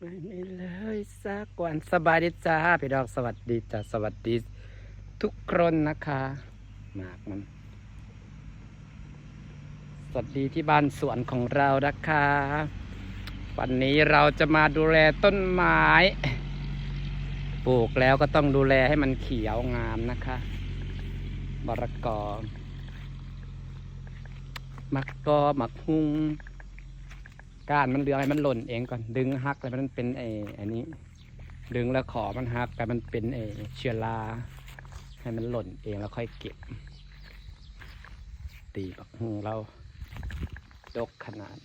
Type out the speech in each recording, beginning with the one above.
ໄປນີ້ເລີຍສາກວນ. ສະບາຍດີຈ້າພີ່ນ້ອງ, ສະຫວັດດີຈ້າ, ສະຫວັດດີທຸກຄົນນະຄະ. ໝາກມັນ ສະຫວັດດີທີ່ບ້ານສວນຂອງເຮົານະຄະ. ວັນນີ້ເຮົາຈະມາດູແລຕົ້ນໄມ້, ປູກແລ້ວກໍຕ້ອງດູແລໃຫ້ມັນຂຽວງາມນະຄະ. ມະລະກອ ໝາກກໍ ໝາກຫຸ່ງ ກ້ານມັນເຫຼືອໃຫ້ມັນຫຼົ່ນເອງກ່ອນ, ດຶງຫັກໃຫ້ມັນເປັນໄອ້ອັນນີ້, ດຶງແລ້ວຂໍມັນຫັກ ໃຫ້ມັນເປັນໄອ້ເຊື້ອລາ, ໃຫ້ມັນຫຼົ່ນເອງແລ້ວຄ່ອຍເກັບ. ຕີບັກຫຸ່ງລາວດົກຂະໜາດ.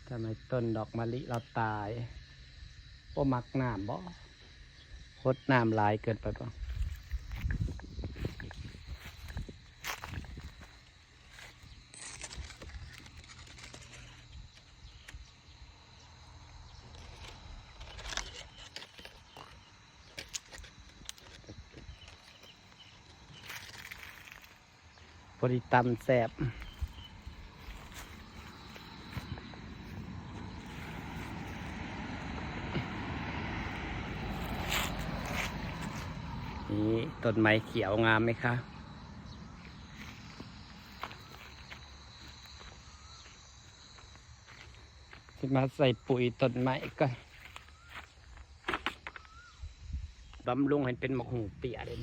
ທຳໄມຕົ້ນດອກມະລິລາວຕາຍ? ບໍ່ມັກນ້ຳບໍ? ຫົດນ້ຳຫຼາຍເກີນໄປບໍ? ພໍດີຕຳແຊບ. ນີ້ ຕົ້ນໄມ້ຂຽວງາມໄໝຄະ? ຊິມາໃສ່ປຸ໋ຍຕົ້ນໄມ້ກ່ອນ. ບຳລຸງໃຫ້ເປັນໝາກຫຸ່ງເຕ້ຍເດ້.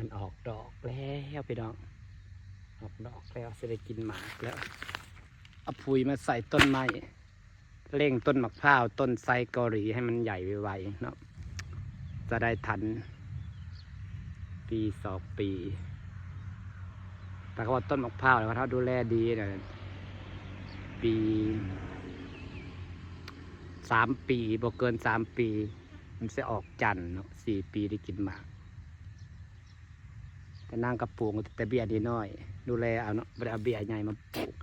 ມັນອອກດອກແລ້ວພີ່ນ້ອງ, ອອກດອກແລ້ວ ຊິໄດ້ກິນໝາກແລ້ວ. ເອົາປຸ໋ຍມາໃສ່ຕົ້ນໄມ້ ເລັ່ງຕົ້ນໝາກພ້າວ ຕົ້ນໄຊເກົາຫຼີໃຫ້ມັນໃຫຍ່ໄວໆເນາະ, ຈະໄດ້ທັນປີສອງປີ. ແຕ່ວ່າຕົ້ນໝາກພ້າວ ຖ້າເຮົາດູແລດີນະ ປີ ສາມປີ ບໍ່ເກີນສາມປີ ມັນຊິອອກຈັນເນາະ, ສີ່ປີໄດ້ກິນໝາກ. ແຕ່ນາງກໍປູກແຕ່ເບ້ຍນ້ອຍໆ ດູແລເອົາເນາະ, ບໍ່ໄດ້ເອົາເບ້ຍໃຫຍ່ມາປູກ.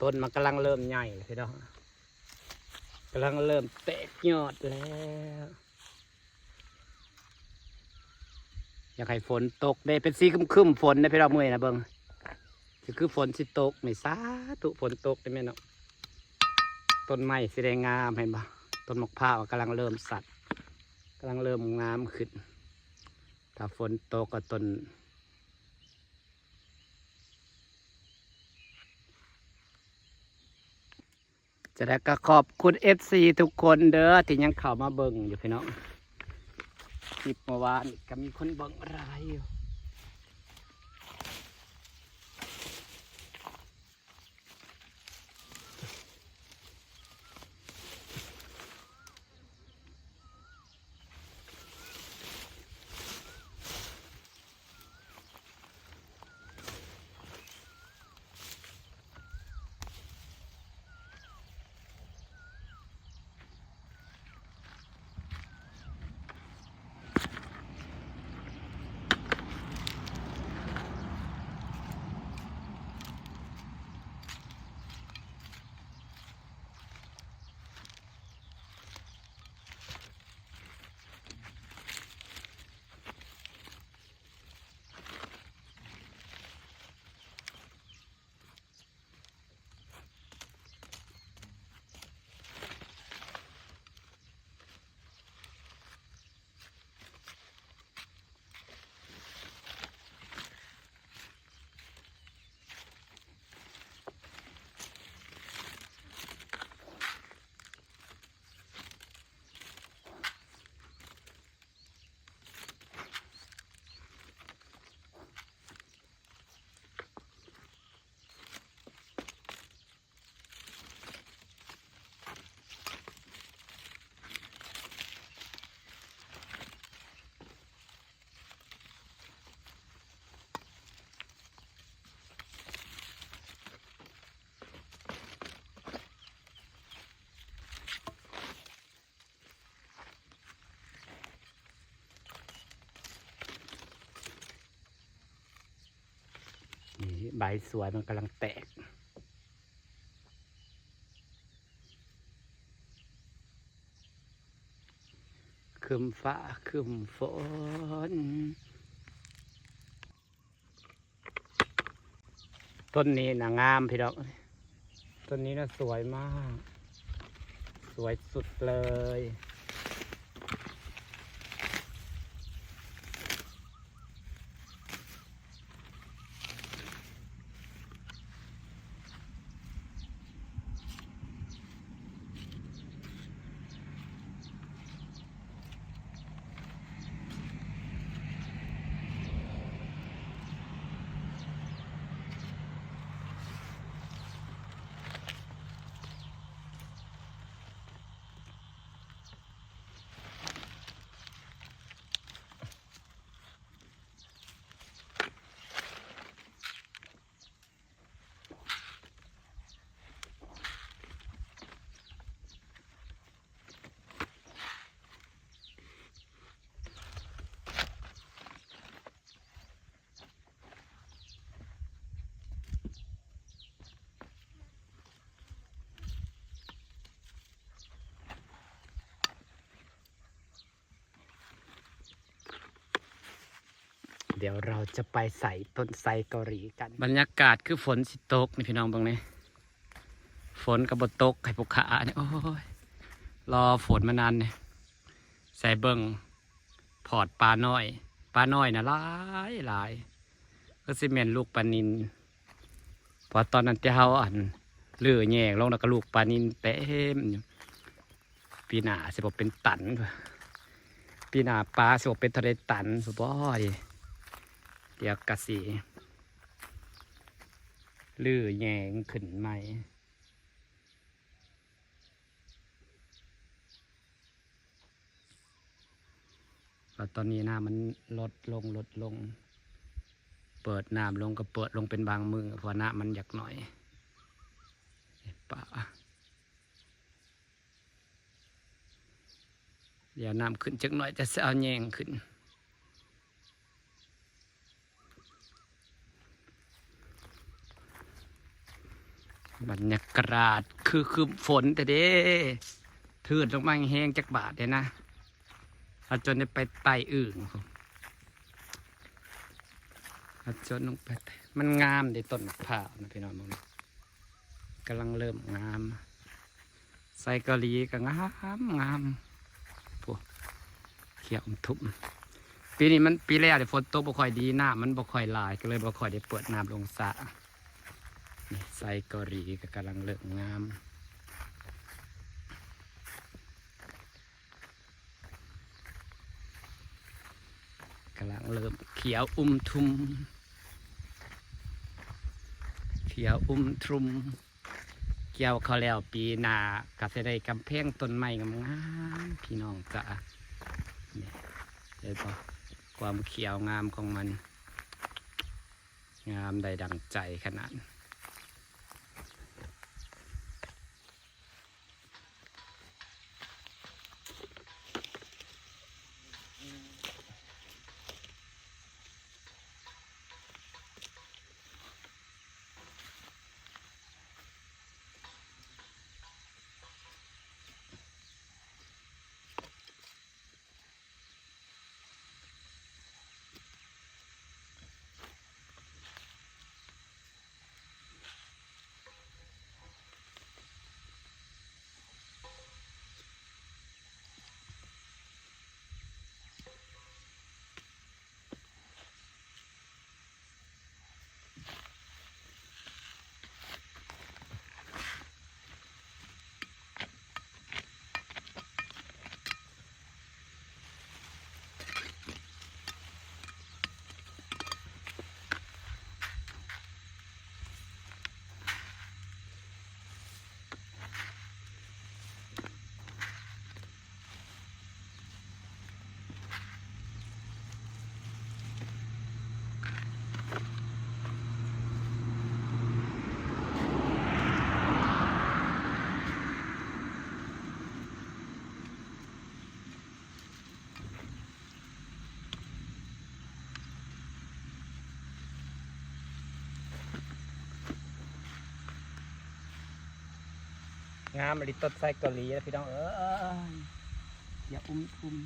ຕົ້ນມັນກຳລັງເລີ່ມໃຫຍ່ແລ້ວພີ່ນ້ອງ ກຳລັງເລີ່ມແຕກຍອດແລ້ວ. ຢາກໃຫ້ຝົນຕົກເດ້ ເປັນສີຄຶ້ມໆ ຝົນເດ້ພີ່ນ້ອງ ມື້ນີ້ນະ ເບິ່ງ ຄື ຄືຝົນຊິຕົກນີ້ ສາທຸ ຝົນຕົກໄດ້ແມ່ນເນາະ. ຕົ້ນໄມ້ຊິໄດ້ງາມ ເຫັນບໍ່? ຕົ້ນໝາກພ້າວກຳລັງເລີ່ມສັດ ກຳລັງເລີ່ມງາມຂຶ້ນ ຖ້າຝົນຕົກກໍຕົ້ນ ຈະໄດ້ກໍຂອບຄຸນເອັຟຊີທຸກຄົນເດີ ທີ່ຍັງເຂົ້າມາເບິ່ງຢູ່ພີ່ນ້ອງ. ຄລິບເມື່ອວານກໍມີຄົນເບິ່ງຫຼາຍຢູ່. ນີ້ ໃບສວຍມັນກຳລັງແຕກ ຄຶ້ມຟ້າຄຶ້ມຝົນ. ຕົ້ນນີ້ນະງາມພີ່ນ້ອງ ຕົ້ນນີ້ນະສວຍມາກ ສວຍສຸດເລີຍ. เดี๋ยวเราจะไปใส่ต้นไทรเกาหลีกัน บรรยากาศคือฝนสิตกนี่พี่น้องเบิ่งนี่ ฝนก็บ่ตกให้ผู้ข้านี่ โอ้ย รอฝนมานานนี่ ใส่เบิ่ง พอดปลาน้อย ปลาน้อยน่ะหลายหลาย คือสิแม่นลูกปลานิล เพราะตอนนั้นที่เฮา อั่น รื้อแยงลงแล้วก็ลูกปลานิลเต็มอยู่ ปีหน้าสิบ่เป็นตัน ปีหน้าปลาสิบ่เป็นเท่าใดตันพุ้นบ่ เดี๋ยวก็สิรื้อแยงขึ้นใหม่ แล้วตอนนี้น้ำมันลดลง ลดลง เปิดน้ำลงก็เปิดลงเป็นบางมื้อ เพราะว่าน้ำมันอยากหน่อย ปลา เดี๋ยวน้ำขึ้นจักหน่อย จะเอาแยงขึ้น เ ບັນຍາກາດຄືຄຶມຝົນແທ້ເດ້ ທືດລົງມາແຮງໆ ຈັກບາດເດ້ນະ ເຮົາຈົນໄດ້ໄປໄຕ່ອຶ່ງ ເຮົາຈົນລົງໄປໄຕ່ ມັນງາມເດ້ ຕົ້ນໝາກພ້າວນະ ພີ່ນ້ອງເບິ່ງ ກຳລັງເລີ່ມງາມ. ໄຊເກົາຫຼີກໍງາມ ງາມ ໂອ້ ຂຽວອຶ້ມທຸ່ມ. ປີນີ້ມັນ ປີແລ້ວນີ້ຝົນຕົກບໍ່ຄ່ອຍດີ ນ້ຳມັນບໍ່ຄ່ອຍຫຼາຍ ກໍເລີຍບໍ່ຄ່ອຍໄດ້ເປີດນ້ຳລົງສະ. ນີ້ໄຊເກົາຫຼີກໍກຳລັງເລີ່ມງາມ ກຳລັງເລີ່ມຂຽວອຶ້ມທຸ່ມ ຂຽວອຶ້ມທຸ່ມ. ກ່ຽວເຂົ້າແລ້ວ ປີໜ້າກໍຊິໄດ້ກຳແພງຕົ້ນໄມ້ງາມໆ ພີ່ນ້ອງຈ໋າ. ນີ້ ເຫັນບໍ່ ຄວາມຂຽວງາມຂອງມັນ ງາມໄດ້ດັ່ງໃຈຂະໜາດ. ງາມອີ່ຫຼີ ຕົ້ນໄຊເກົາຫຼີນະພີ່ນ້ອງເອີຍ ຂຽວອຶ້ມທຸ່ມ.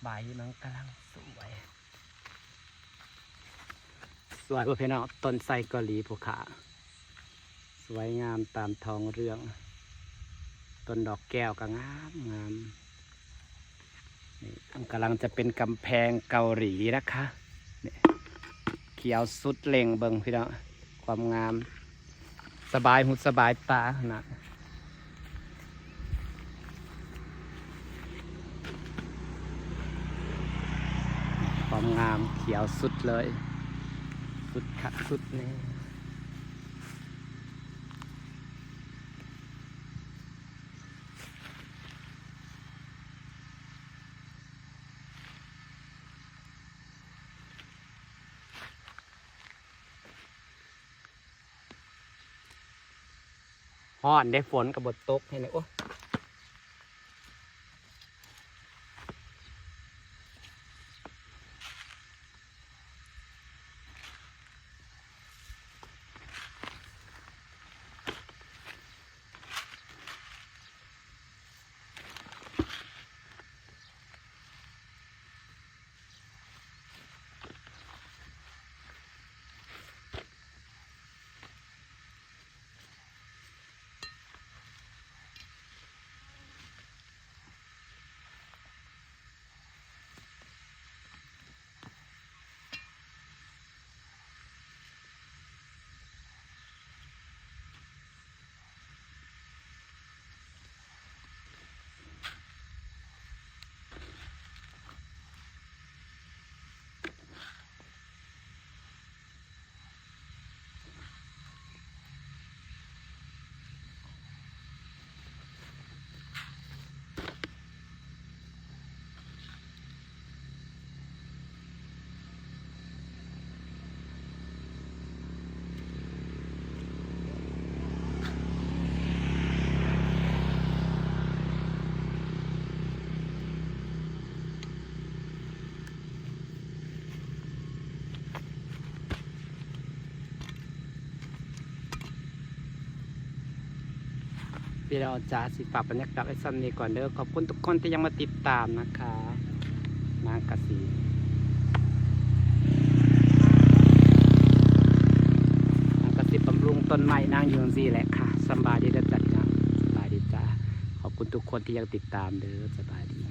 ໃບມັນກຳລັງສວຍ ສວຍບໍ່ພີ່ນ້ອງ ຕົ້ນໄຊເກົາຫຼີພູຂາ ສວຍງາມຕາມທ້ອງເລື່ອງ ຕົ້ນດອກແກ້ວກໍງາມ ງາມ. ນີ້ ກຳລັງຈະເປັນກຳແພງເກົາຫຼີນະຄະ ນີ້ ຂຽວສຸດເລັ່ງ ເບິ່ງພີ່ນ້ອງ ຄວາມງາມ ສະບາຍຫູສະບາຍຕາຂະໜາດ ຄວາມງາມຂຽວສຸດເລີຍ ສຸດຄັກສຸດແນ່. ຮ້ອນເດ້ ຝົນກໍບໍ່ຕົກ ເຫັນແລ້ວ ໂອ້. ພີ່ນ້ອງຈ໋າ ຊິຝາກບັນຍາກາດໄວ້ສ່ຳນີ້ກ່ອນເດີ. ຂອບຄຸນທຸກຄົນທີ່ຍັງມາຕິດຕາມນະຄະ. ນາງກະຊິ ນາງກະຊິບຳລຸງຕົ້ນໄມ້ນາງຢູ່ຈັ່ງຊີ້ແຫຼະຄະ. ສຳບາຍດີເດີຈ໋າ ພີ່ນ້ອງ ສຳບາຍດີຈ້າ. ຂອບຄຸນທຸກຄົນທີ່ຍັງຕິດຕາມເດີ. ສະບາຍດີ.